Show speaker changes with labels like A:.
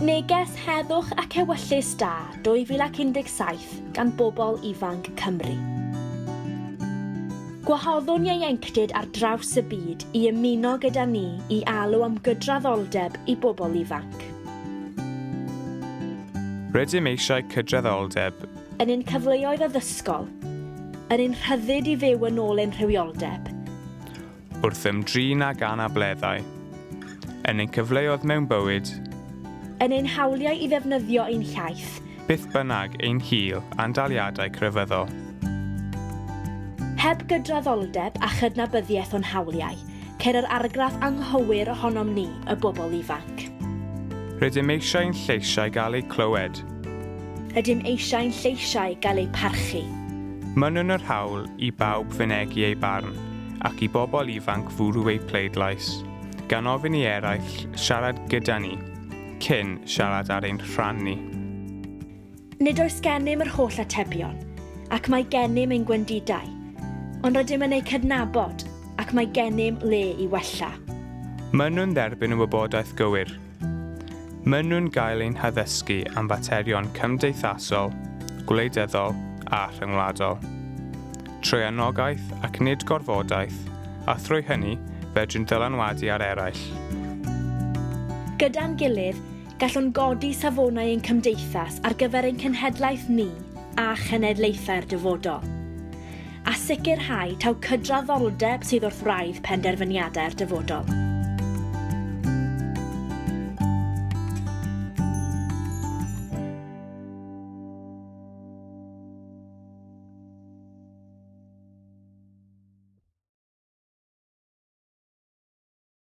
A: Neges Heddwch ac Ewyllys Da 2017 gan bobl ifanc Cymru. Gwahoddwn ieuenctid ar draws y byd i ymuno gyda ni i alw am gydraddoldeb i bobl ifanc.
B: Rydym eisiau cydraddoldeb.
A: Yn ein cyfleoedd addysgol. Yn ein rhyddid i fyw yn ôl ein rhywioldeb.
B: Wrth ymdrin ag anableddau. Yn ein cyfleoedd mewn bywyd.
A: Yn ein hawliau i ddefnyddio ein hiaith.
B: Beth bynnag ein hil a'n daliadau crefyddol.
A: Heb gydraddoldeb a chydnabyddiaeth o'n hawliau, ceir yr argraff anghywir ohonom ni, y bobl ifanc.
B: Rydym eisiau i'n lleisiau gael eu clywed.
A: Rydym eisiau i'n lleisiau gael eu parchu.
B: Mynnwn yr hawl i bawb fynegi eu barn, ac i bobl ifanc fwrw eu pleidlais, gan ofyn i eraill siarad gyda ni, cyn siarad ar ein rhan ni.
A: Nid oes gennym yr holl atebion, ac mae gennym ein gwendidau, ond rydym yn eu cydnabod ac mae gennym le i wella.
B: Mynnwn dderbyn y wybodaeth gywir. Mynnwn gael ein haddysgu am faterion cymdeithasol, gwleidyddol a rhyngwladol. Trwy anogaeth ac nid gorfodaeth, a thrwy hynny fedrwn ddylanwadu ar eraill.
A: Gyda'n gilydd, gallwn godi safonau ein cymdeithas ar gyfer ein cenhedlaeth ni a chenedlaethau'r dyfodol. A sicrhau taw cydraddoldeb sydd wrth wraidd penderfyniadau'r dyfodol.